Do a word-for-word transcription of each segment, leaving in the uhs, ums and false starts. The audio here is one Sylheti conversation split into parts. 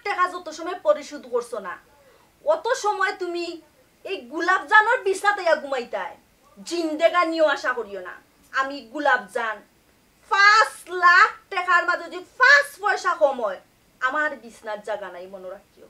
টেকা যত সময় পরিশোধ করছো না, অত সময় তুমি এই গোলাপজানর বিছনাত আইয়া ঘুমাইতায়। জিন্দেগানিও আশা করিও না। আমি গোলাপজান, পাঁচ লাখ টেকার মাঝে যদি পাঁচ পয়সা কম অয়, আমার বিছনাত জাগা নাই, মনো রাখিও।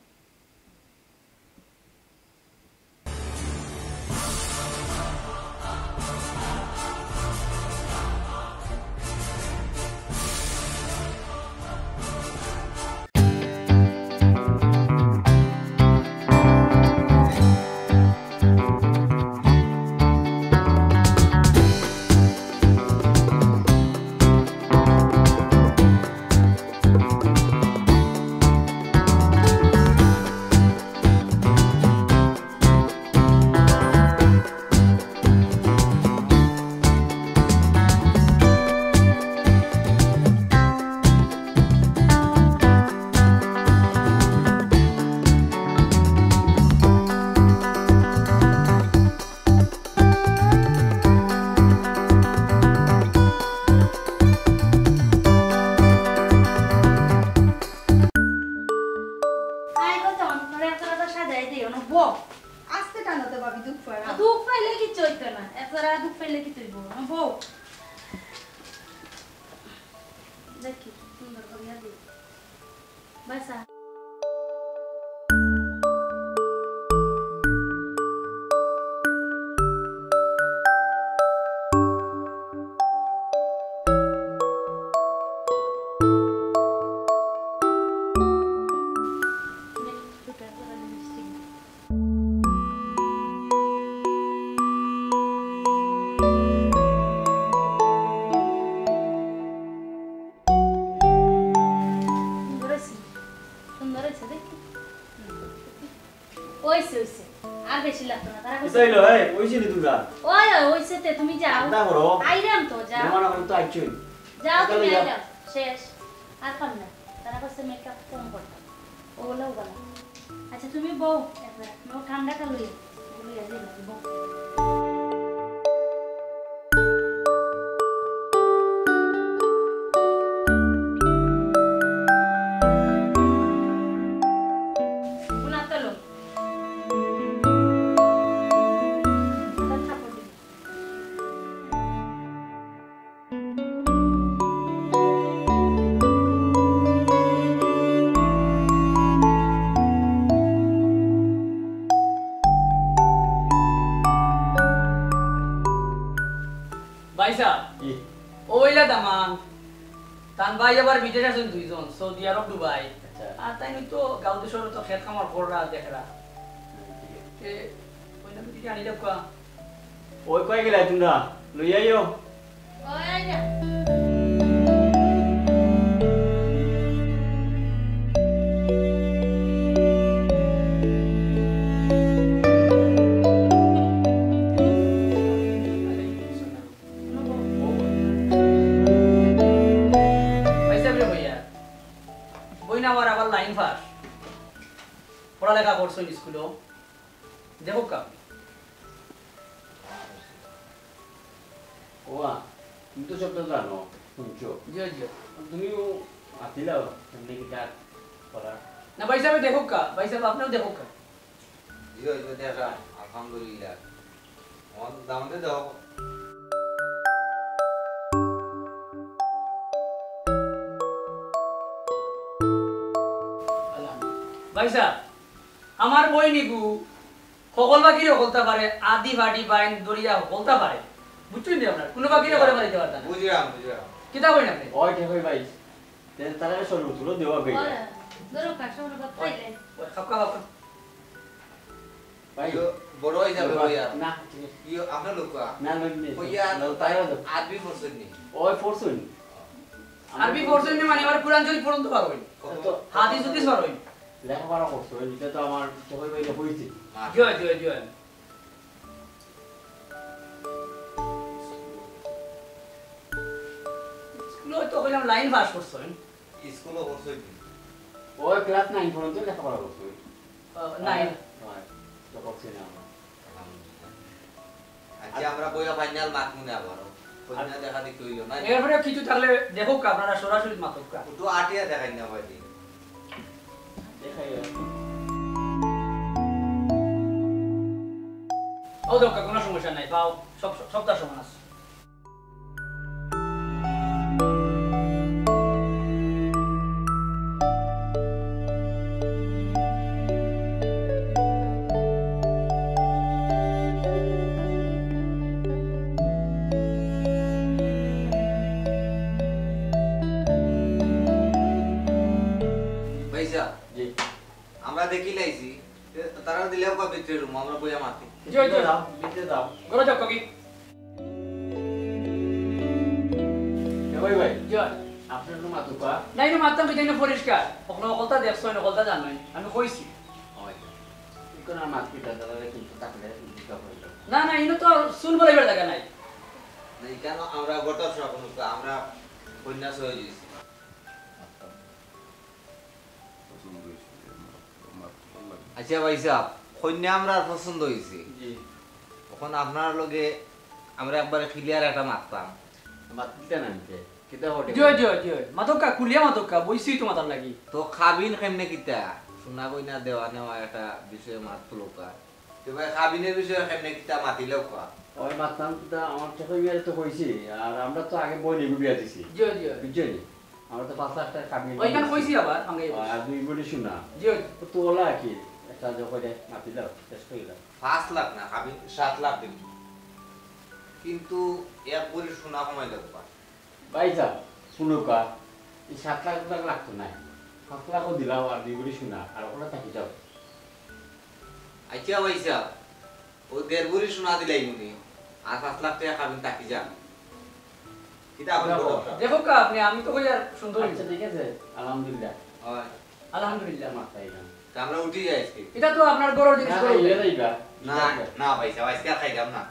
আয় গো, তখন তোরে একটা কথা সাজাই দিই, অনো বউ। আস্তে টানো তো ভাবি, দুখ পায় না। দুখ পাইলে কিচ্ছু অইতো না, একজরা দুখ পাইলে কিচ্ছু অইবো না, বউ। দেখি, সুন্দর করিয়া দিই। বাসা। সুন্দর অইছে, সুন্দর অইছে দেখি। অইছে, অইছে, আর বেশি লাগতো না। তারা কইছে, কিতা অইলো, এই, অইছে নি তোমরা? ওই, ওই, অইছে তে, তুমি যাও। চিন্তা করো। আইরাম তো, যাও। মেহমান অকল তো আইছইন। যাও, তুমি যাও। আইরাম, শেষ। আর পাম না। তারা কইছে মেকআপ কম করতাম। ওগুলাও বলা। আচ্ছা, তুমি বউ, একবার, নো ঠান্ডাটা লইয়া, লইয়া যাই, বউ। কোন আত্মা লোক? কোন থাপ্পড় দিল? ভাইসাব, কি? অইলা দামান, তান ভাই আবার বিদেশ আছইন দুইজন, সৌদি আরব, দুবাই। আচ্ছা। আর তাইন তো গাঁও দেশো তো খেত খামার কররা, দেখরা। হুম, ঠিক আছে। তে, অইলা তো দিকে আনি দেবকা। ওই কই গেলায় তোমরা? লই আইও। ওই আইরা। ভাইসাব রে ভাইয়া, বইন আমার আবার লাইন পাস, পড়ালেখা করছইন স্কুলো। দেখউক্কা। ওয়া, তুমি তো সবটা জানো, শুনছো। জি, জি। তুমিও মাতিলাও, কেমনে কিতা করা। না, ভাইসাবে দেখউক্কা, ভাইসাব আপনেও দেখউক্কা। জি, জি, দেখা, আলহামদুলিল্লাহ। আমার দামান্দে দেখো। ভাইসাব, আমার বইন ইগু হকল বাকিরে হকলতা পারে, আদি বাদি বাইন দরিয়া হকলতা পারে। বুঝছইন নি আপনারা? কুনু বাকিরে করে মারিতা পারতা না। বুঝলাম, বুঝলাম। কিতা কইন আপনে? ওই, ঠিক অই ভাই। তে তারা শরবত গুলো দেওয়া হয়ে যায়। ওই, ধরো, কার শরবত খাইলে? ওই, খাও, খাও, খাও। ভাই। ইয়ো, বড় হয়ে যাবে ভাই আর। না, ঠিক আছে। ইয়ো, আপনার লোক, আ, না, না, না, ওই আর না, তাই হলো। আরবি পড়ছইন নি? ওই পড়ছইন। আরবি পড়ছইন নি মানে আবার কোরআন শরীফ পড়তে পারইন। কত? হাদিস হুদিস পারইন। লেখাপড়া করছইন, এটা তো আমার সবাই বাইরে হইছে। জি, জি, জি। স্কুলে তো কইলাম লাইন পাস করছইন। স্কুলও করছইন নি? ওই ক্লাস নাইন পর্যন্ত লেখাপড়া করছইন। ও, নাইন। হয়, তো করছি না আমরা। আলহামদুলিল্লাহ। আচ্ছা, আমরা বইয়া ফাইনাল মার্ক মনে আবারও। কন্যা দেখা দেখতে হইল না। এরপরে কিছু থাকলে দেখউক্কা, আপনারা সরাসরি মাতউক্কা। একটু আটিয়া দেখাই না ভাই। ও দরকার, কোনো সমস্যা নাই, পাও, সব, সব, সবটা সমান আছে। ভাইসাব, জি। আমরা দেখি লাইছি, এ, তারা দিলেও কয় ভিতরে রুম, আমরা বইয়া মাতি। জি, জি। যাও, ভিতরে যাও। ঘরে যাও, কবি। এ ভাই, ভাই। জি। আপনার রুম আতুকা? নাই, রুম আতাম, বিদায় না পরিষ্কার। ওখানে অকলতা দেখছো না, অকলতা জানো না। আমি কইছি। ওই। এখন আর মাত পিটা দাদা কিন্তু তাকলে দিতে হবে। না, না, ইনো তো চুল বলাইবার জায়গা নাই। না, কেন আমরা গোটা সব আমরা কন্যা সহ দিয়েছি। পছন্দ হয়েছে, আমার, আমার ভালো লাগে। আচ্ছা ভাইসাব, কইন্যা আমরার পছন্দ অইছে। জি। অখন আপনার লগে আমরা একবারে clear একটা মাততাম। মাতিতা না নিতে, কিতা ঘটে? জি, জি, জি। মাতউক্কা, খুলিয়া মাতউক্কা, বইছি তো মাতার লাগি। তো কাবিন কেমনে কিতা? সোনা গয়না দেওয়া নেওয়া একটা বিষয়ে মাত তুলউক্কা। তে ভাই, কাবিনর বিষয়ে কেমনে কিতা মাতিলাউক্কা? ওই মাতলাম কিতা, আমার ছোট মিয়ারে তো কইছি, আর আমরা তো আগে বইন এগু বিয়া দিছি। জি, জি। বুঝছইন নি? আমরা তো পাঁচ লাখ টেকা কাবিন ওইখানে কইছি আবার, ভাঙ্গাই আর দুই ভরি সোনা। জি, জি। তো ওলা কি? একটা যে কইলে মাতিলাও, শেষ করিলাও। পাঁচ লাখ না, কাবিন সাত লাখ দিন। কিন্তু এক ভরি সোনা কমাই দেবো। ভাইসাব, হুনউক্কা, এই সাত লাখ টাকা লাগতো না। পাঁচ লাখও দিলাও আর দুই ভরি সোনা, আর ওখানে থাকি যাও। আচ্ছা ভাইসাব, ও দেড় ভরি সোনা দিলাইমুনে, আর পাঁচ লাখ টেকা কাবিন থাকি যাও। কিতা আপনি দেখো কথা? দেখো কা আপনি, আমি তো কই আর সুন্দর আচ্ছা, হইছে। ঠিক আছে, আলহামদুলিল্লাহ। হয়। আলহামদুলিল্লাহ। মাথায় গান। তা আমরা উঠি যাই আজকে। এটা তো আপনার ঘরর জিনিস, না, ঘরর ইয়ে জিনিস। যাইবা। না, না ভাইসাব, আজকে আর খাইলাম না।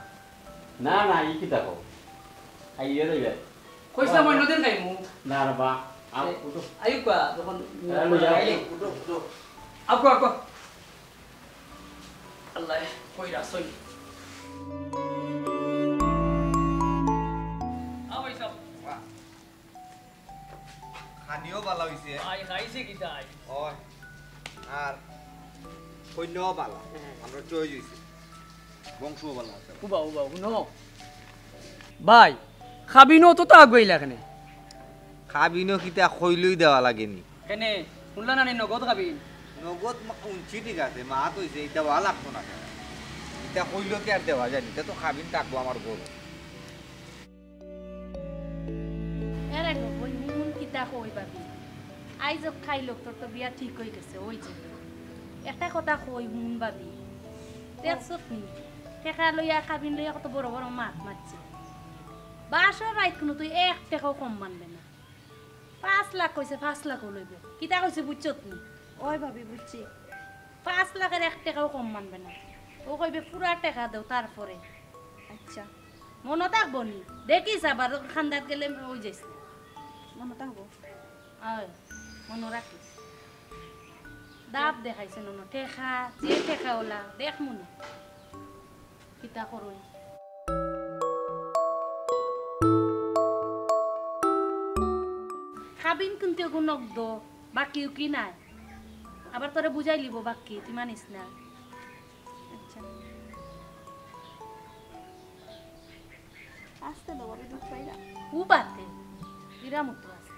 না, না, ই কিতা কও? খাইয়া যাইবা। কইছিলাম অন্যদিন খাইমু। না রে বা, আম এ, উঠো। আইউক্কা, যখন হ্যাঁ, লইয়া। এই, উঠো, উঠো। আউক্কা, আউক্কা। আল্লাহ, কই রাসই। আ ভাইসাব। বাহ। খানিও বালা অইছে। আই খাইছে কিতা আই? ওই, আর কইন্যাও বালা। হ্যাঁ। আমরা চয়েস অইছে। বংশও বালা আছে। উবা, উবা, হুনো। ভাই, কাবিনও তো তা আগুয়াইলা কেনে? কাবিনও কিতা কইলেই দেওয়া লাগেনি? কেনে? হুনলা না নি নগদ কাবিন? নগদ মা-, উনছি ঠিক আছে, মাত অইছে, ইতা দেওয়া লাগতো না কেনে? ইতা কইলেও কি আর দেওয়া যায়নি? ইতা তো কাবিন থাকবো আমার ঘরো। এরে গো, ওই হুন কিতা কই ভাবি? আইজ খাইল তোর তো বিয়া ঠিক অই গেছে, ওই যে। একটা কথা কই হুন ভাবি। দেখছত নি? টেকা লইয়া, কাবিন লইয়া কত বড় বড় মাত মাতছে। বাসর রাইত কুনু তুই এক টেকাও কম মানবে না। পাঁচ লাখ কইছে, পাঁচ লাখও লইবে। কিতা কইছে বুঝছত নি? ওই ভাবি, বুঝছি। পাঁচ লাখর এক টেকাও কম মানবে না। ও কইবে, "পুরা টেকা দেও, তারপরে।" আচ্ছা। মনো থাকবো নি? দেখিস আবার খান্দাত গেলে ওই যাইস না। মনো থাকবো। অয়, মনো রাখিস। দাব দেখাইছে নন, টেকা, যে টেকা ওলা, দেখমু নি। কিতা করুন? কাবিন কিন্তু এগু নগদ, বাকি উকি নাই। আবার তোরে বুঝাই লিব বাকি, তুই মানিস না। আচ্ছা। আস্তে দাও, আমি দুধ পাই না। ও বাতে, বিরামত আস্তে।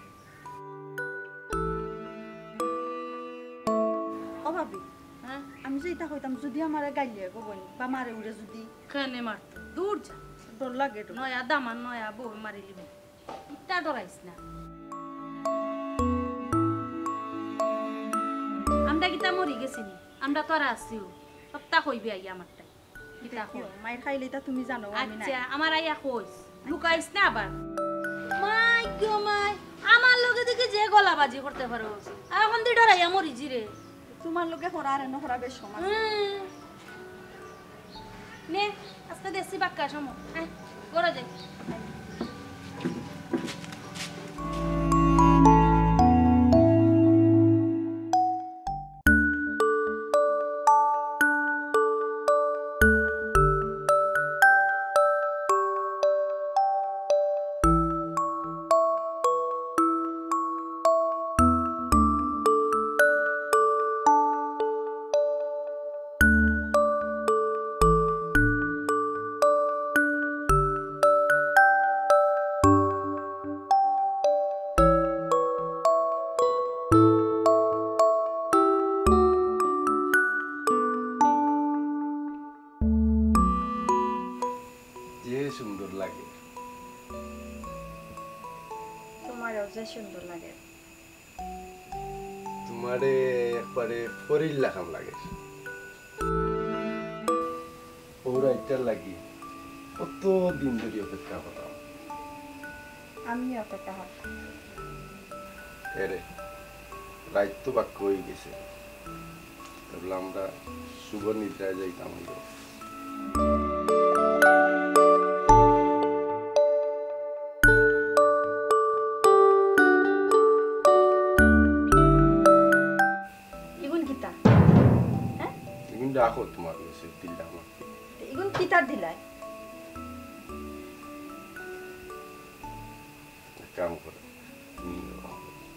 ও ভাবি, হ্যাঁ? আমি যে ইতা কইতাম, যদি আমারে গাইলে গো বইন, বা মারে উড়ে যদি। কেনে মারতো? দূর যা। ডর লাগে তো। নয়া দামান, নয়া বউ মারিলিবে। ইতা ডরাইস না। আমরা কিতা মরি গেছি নি? আমরা তো আর আছিও। সবটা কইবে আইয়া আমার তাই। কিতা কই? মাইর খাইলে ইতা তুমি জানো, আমি নাই। আচ্ছা, আমার আইয়া কইস। লুকাইস না আবার। মাই গো মাই, আমার লগে দেখি যে গলাবাজি করতে পারো। আর এখন দি ডরাইয়া মরি জিরে। তোমার লগে করা আর এনে করা বেশ সমান। হুম। নে, আজকে দেশি বাক্কা সময়। আয়, ঘরে যাই। সুন্দর লাগে। তোমারে একবারে পরীর লাখান লাগে। ও রাইতটার লাগি কত দিন ধরি অপেক্ষা করলাম। আমি অপেক্ষা করলাম। এরে, রাইত তো বাক্কা অই গেছে। তাহলে আমরা শুভ নিদ্রায় যাইতাম অইলো। ইগুন কিতা? হ্যাঁ? ইগুন রাখো তোমার কাছে, দিলাম। ইগুন কিতার দিলাই? এক কাম করো, তুমি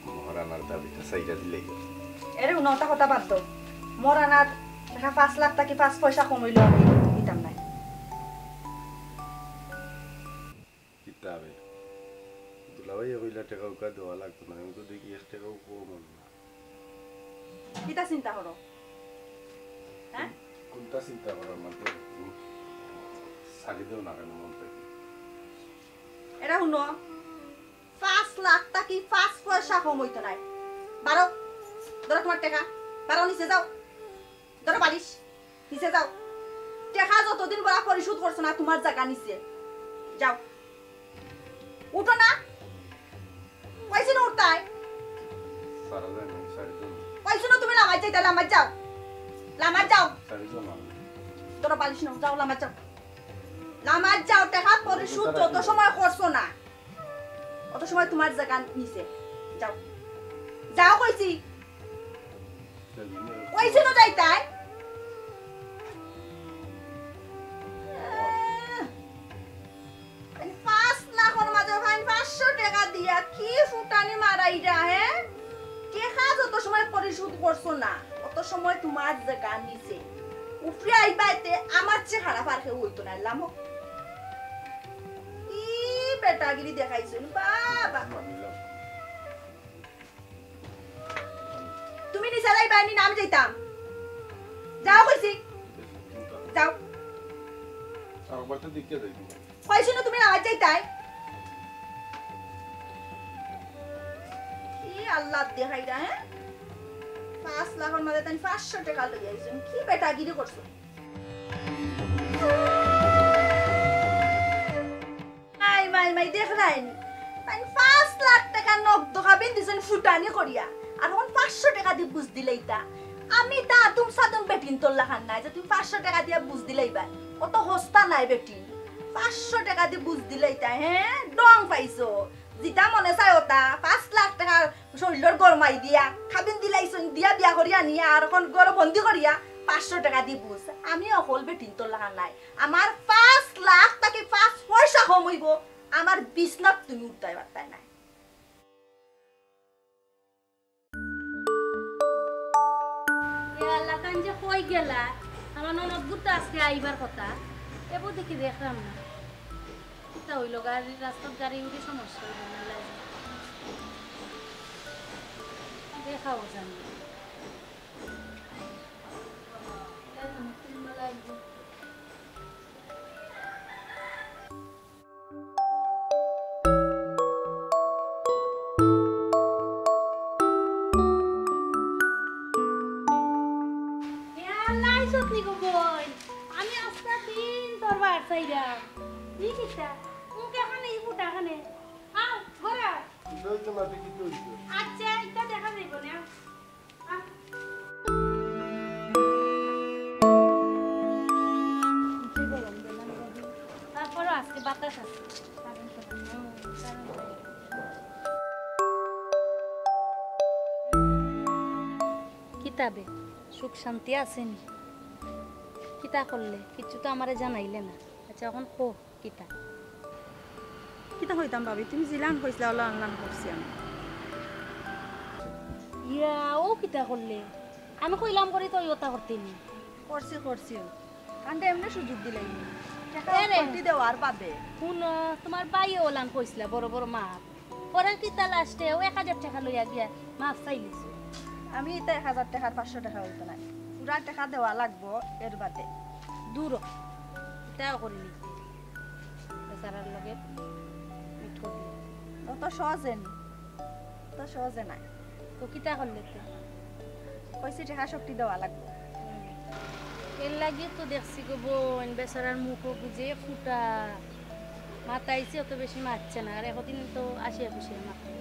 মহারানার দাবিটা সাইডা দিলেই। এরে, উনাতা কথা বাদ দেও। মহারানার টেকা পাঁচ লাখ থাকি পাঁচ পয়সা কম অইলো আমি দিতাম নায়। কিতা বে? দুলাভাইয়ে কইলা টেকা উকা দেওয়া লাগতো না, আমি তো দেখি এক টেকাও কম অইলো না। কিতা চিন্তা করো? হ্যাঁ? কোনটা চিন্তা করার মাঝে ছাড়ি দেও না কেন মন থেকে? এরে হুনো, পাঁচ লাখ থাকি পাঁচ পয়সা কম অইতো নায়। বারো, ধরো তোমার টেকা, বারো নিচে যাও, ধরো বালিশ, নিচে যাও। টেকা যতদিন বড়া পরিশোধ করছো না, তোমার জাগা নিচে। যাও। উঠো না। কইছি না উঠতায়? সারা যায় না, সারি তো না। কইছি না তুমি লামাত যাইতায়, লামাত যাও। লামাত যাও। সারি তো না। ধরো বালিশ নাও, যাও লামাত যাও। লামাত যাও, টেকা পরিশোধ যত সময় করছো না, অত সময় তোমার জাগা নিচে। যাও। যাও কইছি। কইছি তো যাইতায়। আহ, এই পাঁচ লাখর মাঝে ভাই পাঁচশো টেকা দিয়া কি ফুটানি মারাইরা, হ্যাঁ? টেকা যত সময় পরিশোধ করছো না, অত সময় তোমার জাগা নিচে। উঠে আইবায় তে আমার চেয়ে খারাপ আর কেউ অইতো নায়, লামো। কি বেটাগিরি দেখাইছইন, বাবা। তুমি নিচে যাইবায় নি, না আমি যাইতাম? যাও কইছি, যাও। আর বাচ্চা দিকে যাই তুমি। কইছি না তুমি না যাইতায়? কি আল্লাহ দেখাইরা, হ্যাঁ? পাঁচ লাখর মাঝে তাই পাঁচশো টেকা লই আইছইন, কি বেটাগিরি করছো? মাই, মাই, মাই, দেখরায়নি? তাইন পাঁচ লাখ টেকা নগদ খাবিন দিছইন ফুটানি করিয়া। আর অখন পাঁচশো টেকা দি বুঝ দিলাইতা। আমি তা আদম সাদম বেটিন্তর লাখান নায় যে তুমি পাঁচশো টেকা দিয়া বুঝ দিলাইবায়। অত হস্তা নায় বেটিন। পাঁচশো টেকা দি বুঝ দিলাইতা, হ্যাঁ? ডং পাইছো। যেটা মনে চায় অটা। পাঁচ লাখ টেকা শরীলর গরমাই দিয়া, খাবিন দিলাইছইন দিয়া বিয়া করিয়া নিয়া, আর অখন ঘরো বন্দি করিয়া পাঁচশো টেকা দি বুঝ। আমি অকল বেটিন্তর লাখান নায়। আমার পাঁচ লাখ থাকি পাঁচ পয়সা কম অইবো, আমার বিছনাত তুমি উঠতায় পারতায় নায়। এ আল্লাহ, তাইন যে কই গেলা? আমার ননদ গুতা আজকে আইবার কথা, এবো দেখি দেখরাম না। কিতা অইলো, গাড়ি, রাস্তাত গাড়ি উড়ি সমস্যা অইলো না, লাগে। দেখাও জানি। এ আল্লাহ, আইছত নি গো বইন? আমি আজকা দিন তোর বার চাইরাম। ই কিতা? মুখ এখানে, ই ফুটা এখানে। আও, ঘরে আও। আচ্ছা, ইটা দেখা যাইবো না। তারপরও আজকে বাতাস আছে। কিতা বে, সুখ শান্তি আছে নি? কিতা করলে? কিচ্ছু তো আমারে জানাইলে না। আচ্ছা, অখন কও। কিতা? কিতা কইতাম ভাবি, তুমি যেলান কইছলা, অলান অলান করছি আমি। ইয়া, ও কিতা করলে? আমি কইলাম করি তো ওই ওটা করতে নি। করছি, করছি। কান্দে এমনে সুযোগ দিলাই নি। টেকা এরে। কমতি দেওয়ার বাদে। হুনো, তোমার ভাইয়ে অলান কইছলা, বড় বড় মাপ। পরে কিতা লাস্টে ও এক হাজার টেকা লইয়া গিয়া মাপ চাইলিছে। আমি ইতা এক হাজার টেকার পাঁচশো টেকা অইতো নায়। পুরা টেকা দেওয়া লাগবো এর বাদে। দূর হ। ইতাও করি নিতে। বেচারার লগে মিট করবি। অত সহজে নি। তো সহজে নাই। তো কিতা করলে তুই? কইছি টেকা সবটি দেওয়া লাগবো। এর লাগি তো দেখছি গো বইন, বেচারার মুখও বুঝে ফুটা। মাতাইছে, অত বেশি মাতছে না, আর একদিন তো আসিয়া খুশি মাতে।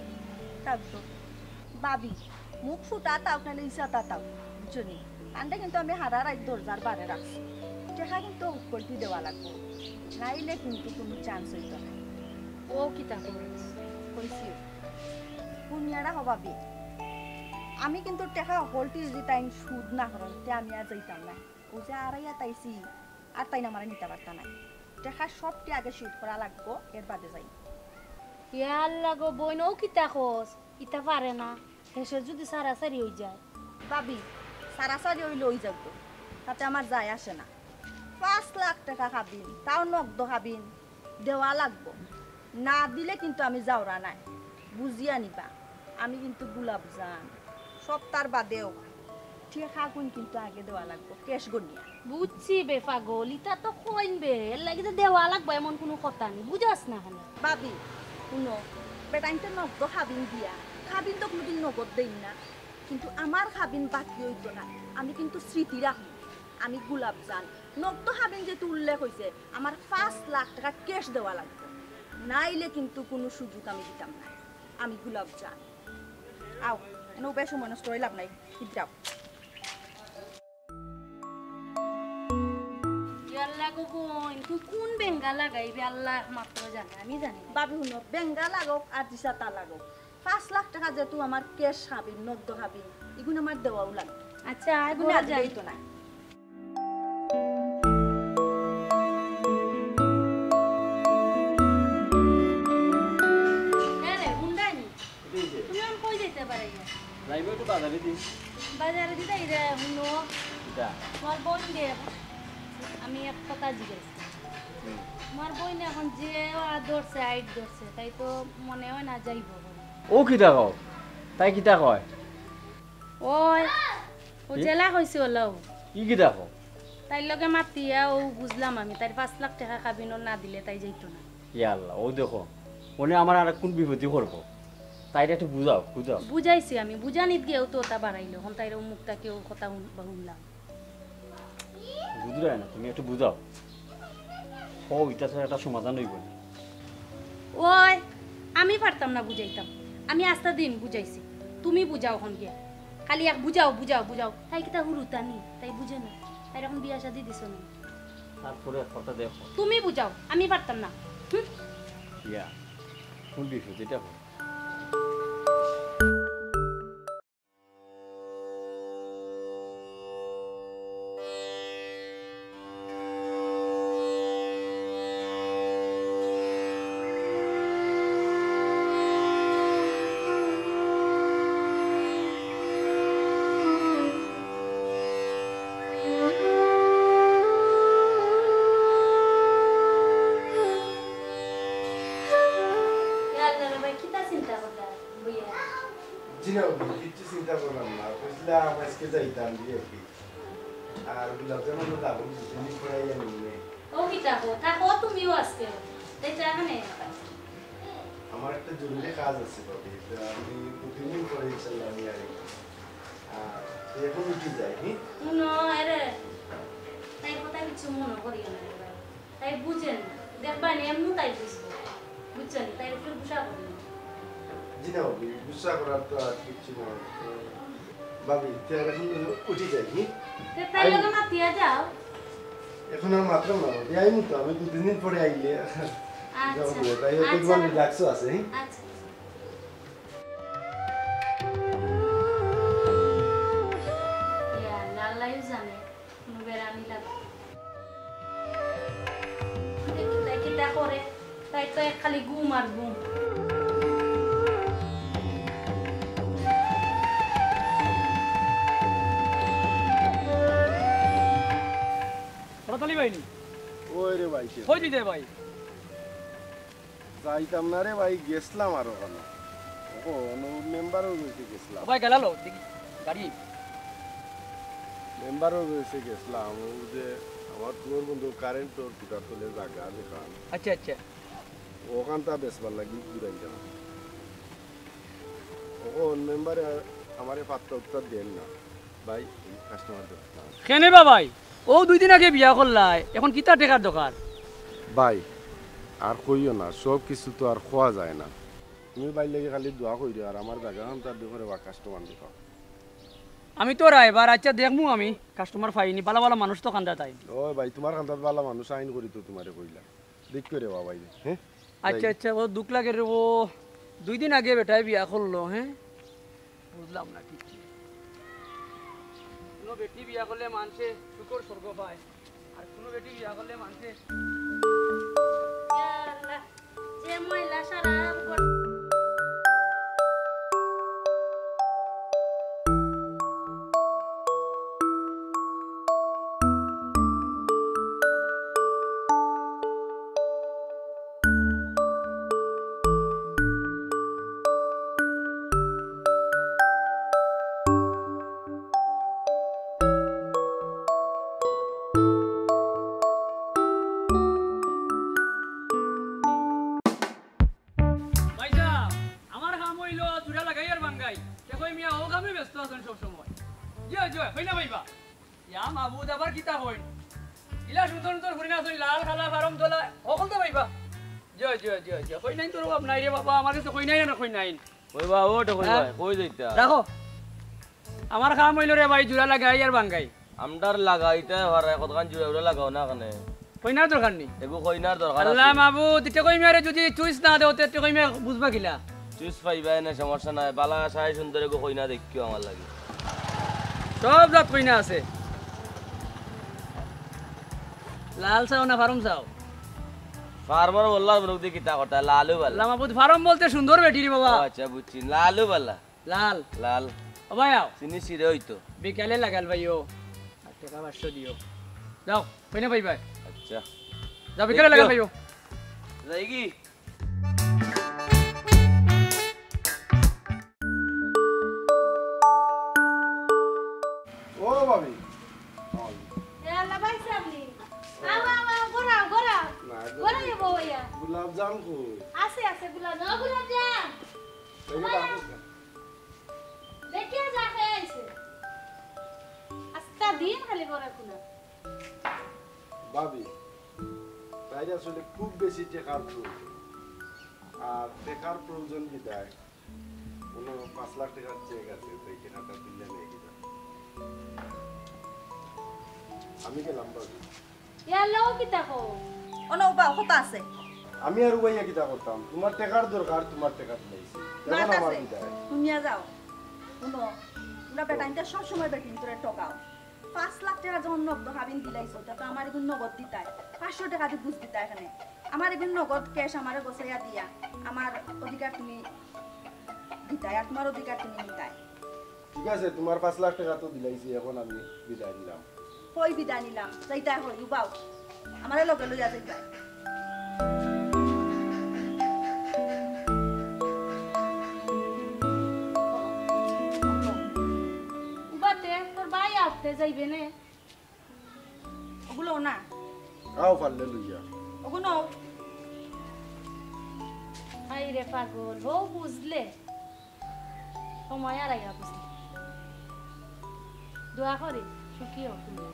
তার তো ভাবি, মুখ ফুটা তাও নাইলে ইসা তা তাও, বুঝছো নি? আনতে কিন্তু আমি হারা রাইত দরজার বারে রাখছি। টেকা কিন্তু হকলটি দেওয়া লাগবো, নাইলে কিন্তু কুনু চান্স অইতো না। ও কিতা কইস? কইছি। হুনিয়ারা হবা বি। আমি কিন্তু টেকা হকলটি যদি তাইন সুদ না করইন, তে আমি আর যাইতাম না। অউ যে আরাইয়া তাইছি, আর তাইন আমারে নিতা পারতা নায়। টেকা সবটি আগে সুদ করা লাগবো, এর বাদে যাই। ইয়া আল্লাহ গো বইন, ও কিতা কস? ইতা পারে না। হেষে যদি সারাসারি অই যায়। ভাবি, সারাসারি অইলে অই যাউক, তাতে আমার যায় আসে না। পাঁচ লাখ টেকা কাবিন, তাও নগদ কাবিন। দেওয়া লাগবো, না দিলে কিন্তু আমি যাওরা নায়, বুঝিয়া নিবা। আমি কিন্তু গোলাপজান, সপ্তার বাদেও টেকাগুন কিন্তু আগে দেওয়া লাগবো, ক্যাশ গনিয়া। বুঝছি বে পাগল, ইতা তো কইন বে, এর লাগি তো দেওয়া লাগবো, এমন কুনু কথা নি, বুঝাস না কেনে? ভাবি, হুনো, বেটাইন্তে নগদ কাবিন দিয়া, কাবিন তো কুনুদিন নগদ দেইন না, কিন্তু আমার কাবিন বাকি অইতো না, আমি কিন্তু স্মৃতি রাখমু। আমি গোলাপজান, নগদ কাবিন যেহেতু উল্লেখ অইছে, আমার পাঁচ লাখ টেকা ক্যাশ দেওয়া লাগবো, নাইলে কিন্তু কুনু সুযোগ আমি দিতাম না। আমি গোলাপজান। আও, এনে উবাই সময় নষ্ট অই লাভ নাই, হিদ্রাও। ইয়াল্লা গো বইন, তুই কুন বেঙ্গা লাগাইবে আল্লাহ একমাত্র জানে, আমি জানি না। ভাবি হুনো, বেঙ্গা লাগউক আর যেছা তা লাগউক, পাঁচ লাখ টেকা যেহেতু আমার ক্যাশ কাবিন, নগদ কাবিন, ইগুন আমার দেওয়াউ লাগবো। আচ্ছা, আগুন ইগুন আর আর যাই। দিলেই তো নাই। হ্যাঁ রে, হুন্ডাই নি? এই যে। তুমি এখন কই যাইতে পারে? যাইবো একটু বাজারে দি। বাজারে দি যাই রে, হুনো। কিতা? তোমার বোন রে, আমি এক কথা জিজ্ঞেস। হুম। তোমার বোন এখন যে ধরছে, আইট ধরছে, তাই তো মনে হয় না যাইবো। ও কিতা কও? তাই কিতা কয়? ওই, ও কি? জেলা কইছে ওলাও। ই কিতা কও? তাইর লগে মাতিয়া ও বুঝলাম আমি, তাইর পাঁচ লাখ টেকা কাবিনর না দিলে তাই যাইতো না। ইয়া আল্লাহ, ও দেখো, মনে আমার আর কোন বিপদই করবো। তাইরে একটু বুঝাও, বুঝাও। বুঝাইছি আমি, বুঝানিত গিয়াও তো ওটা বাড়াইলো। এখন তাইর ও মুখ থাকি ও কথা হুন-, বা হুনলাম। বুঝরায় না, তুমি একটু বুঝাও। ও, ইটা ছাড়া একটা সমাধান অইবো না। ওই, আমি পারতাম না বুঝাইতাম। আমি আস্তা দিন বুঝাইছি। তুমি বুঝাও এখন গিয়া। খালি এক বুঝাও, বুঝাও, বুঝাও। তাই কিতা হুরুতানি? তাই বুঝে না। তাইর এখন বিয়া শাদি দিছো না। তারপরে এক কথা দেখো। তুমি বুঝাও, আমি পারতাম না। হুম? ইয়া, কোন বিষয় যেটা বলো? ইয়া আল্লাহ রে ভাই, কিতা চিন্তা করতায় বইয়া? জি না, কিচ্ছু চিন্তা করলাম না। কইছিলাম আজকে যাইতাম বিএপি। আর গোলাপজামুন তো দাবুন দুই দিন পরে আইয়া নিমু নে। ও কিতা কও? থাকো তুমিও আজকে। তাই চা খানে? আমার একটা জরুরি কাজ আছে, ভাবি। তো আমি দুই দিন পরে ইনশাল্লাহ আমি আই। আর তুই এখন উঠি যাই, হুম? হুনো, এরে, তাই কথা কিছু মনে করিও না এবার। তাই বুঝেন, দেখবা নি, এমনু তাই বুঝবো। বুঝছেন? তাই একটু গুসা করবেন। জি না, ভাবি, গুসা করার তো আর কিচ্ছু নাই। ভাবি, তে আর এখন উঠি যাই, হুম? তে তাই লগে মাতিয়া যাও। এখন আর মাতলাম না, ভাবি, আইমু তো, আমি দুই তিন দিন পরে আইলে। আচ্ছা। যাও, ভাবি, তাই হয়তো আচ্ছা। তোমার রিল্যাক্সও আছে, হুম? আচ্ছা। ইয়া আল্লাহ, আল্লাহই জানে। কোনো বেড়ানি লাগে। দেখি তাই কিতা করে, তাই তো এক খালি ঘুম আর ঘুম। হঠাৎ আলী ভাই নি? ওই রে ভাই, কে? কই দিতে ভাই? যাইতাম না রে ভাই, গেছলাম আরো কেন। ও, অনো মেম্বারর গেছে গেছলাম। ও ভাই, গেলালো, দেখি, গাড়ি। মেম্বারর গেছে গেছলাম, ও যে আমার পুরোর বন্ধু কারেন্টর খুঁটার তলে জাগা যেখান। আচ্ছা, আচ্ছা। ওখানটা বেচবার লাগি ঘুরাই যাওয়া। অখন মেম্বারে আমারে পাত্তা উত্তর দেন না। ভাই, এই কাস্টমার দরকার। কেনে বা ভাই? অউ দুই দিন আগে বিয়া করলায়, অখন কিতা টেকার দরকার? ভাই, আর কইও না, সব কিছু তো আর কওয়া যায় না। তুমি ভাইর লাগি খালি দোয়া করিও, আর আমার জাগা খান তার দেখো রে বা, কাস্টমার দেখো। আমি তো রায়বার, আচ্ছা দেখমু আমি, কাস্টমার পাইনি, বালা বালা মানুষ তো কান্দাত আইন। ও ভাই, তুমার কান্দাত বালা মানুষ আইন করি তো তুমারে কইলাম। দেখ করে বাবা, এই যে, হ্যাঁ? আচ্ছা, যাই। আচ্ছা, ও দুখ লাগে রে, ও দুই দিন আগে বেটায় বিয়া করলো, হ্যাঁ? বুঝলাম না কিচ্ছু। কোনো বেটি বিয়া করলে মানষে শুকর স্বর্গ পায়, আর কোনো বেটি বিয়া করলে মানষে ইয়া আল্লাহ, যে ময়লা সারা ঘর। ভাইসাব, আমার কাম অইলো জুড়া লাগাই আর ভাঙ্গাই। তে কই মিয়া অউ কামে ব্যস্ত আছইন সব সময়। জি অয়, জি অয়, কই না ভাইবা? ইয়া মাবুদ, আবার কিতা কইন? ইলা সুন্দর সুন্দর ফুরিন আছইন, লাল, কালা, ফারম, ধলা, হকল তো পাইবা। জি অয়, জি অয়, জি অয়, জি অয়। কইনাইন তোর অভাব নাই রে বাবা, আমার গেছে কইনাইন আর কইনাইন। কইবা, ও তো কইবা, হ্যাঁ? কই যাইতা? রাখো। আমার কাম অইলো রে ভাই, জুড়া লাগাই আর ভাঙ্গাই। আমরার লাগাইতায় পারে, কতখান জুড়া উড়া লাগাও না কেনে? কইনার দরকার নি? এগু কইনার দরকার আল্লাহ আছে। মাবুদ, ইটা কই মিয়ারে যদি চুইস না দেও, তে কই মিয়া বুঝবা কিলা? চুইস পাইবা এনে, সমস্যা নাই। বালা চাই সুন্দর এগু কইনা দেখিও আমার লাগি। সব জাত কইনা আছে। লাল চাও না ফারম চাও? ফার্মার বললার মুরব্বি কিতা কথা, লালু বালা। আল্লাহ মাবুদ, ফারম বলতে সুন্দর বেটি রে বাবা। ও আচ্ছা, বুঝছি, লালু বালা। লাল। লাল। ও ভাই আও। চিনি সিরে অইতো। বিকালে লাগাল ভাইও। আর টেকা পাঁচশো দিও। যাও, কইনা পাইবায়। আচ্ছা। যাও, বিকালে লাগাল ভাইও। যাইগি? ও ভাবি। এ আল্লাহ ভাই সামনে। আও, আও, আও, ঘুরাও, ঘুরাও। না, ঘুরাও, এ বউ আইয়া। গোলাপ জাম কই? আছে, আছে, গোলাপ জাম। গোলাপ জাম। এই যে ভাই, দেখো। দেখিয়া যা খাই আইছে। আস্তা দিন খালি বড় কুনা। ভাবি, তাইর আসলে খুব বেশি টেকার প্রয়োজন। আর টেকার প্রয়োজন বিদায়, কোনো পাঁচ লাখ টেকার চেক আছে, তো এই টেকাটা দিলে নিয়ে দিবা। আমি গেলাম ভাবি। ইয়াল্লা, ও কিতা কও? অনো উবা, কথা আছে। আমি আর উবাইয়া কিতা করতাম? তুমার টেকার দরকার, তুমার টেকা দিলাইছি। এখন আমার আমার কাছে। বিদায়। তুমি নিয়া যাও। হুনো, তোমরা বেটাইন্তে সব সময় বেটিন্তরে ঠগাও। পাঁচ লাখ টেকা যখন নগদ হাবিন দিলাইছো, তা তো আমার এগুন নগদ দিতায়। পাঁচশো টেকা দি বুঝ দিতায় এখানে। আমার এগুন নগদ ক্যাশ আমারে গোছাইয়া দিয়া, আমার অধিকার তুমি দিতায়, আর তুমার অধিকার তুমি নিতায়। ঠিক আছে, তুমার পাঁচ লাখ টেকা তো দিলাইছি, এখন আমি বিদায় নিলাম। কই বিদায় নিলাম? যাইতায় কই, উবাও। আমারে লগে লইয়া যাইতায়। উবাতে, তোর ভাই আটতে যাইবে নে? ওগুলো না। আও পারলে লইয়া। ওগুলো। হায় রে পাগল, ও বুঝলে। সময় আর আইয়া বুঝলে। দোয়া করি, সুখী হও তুমি।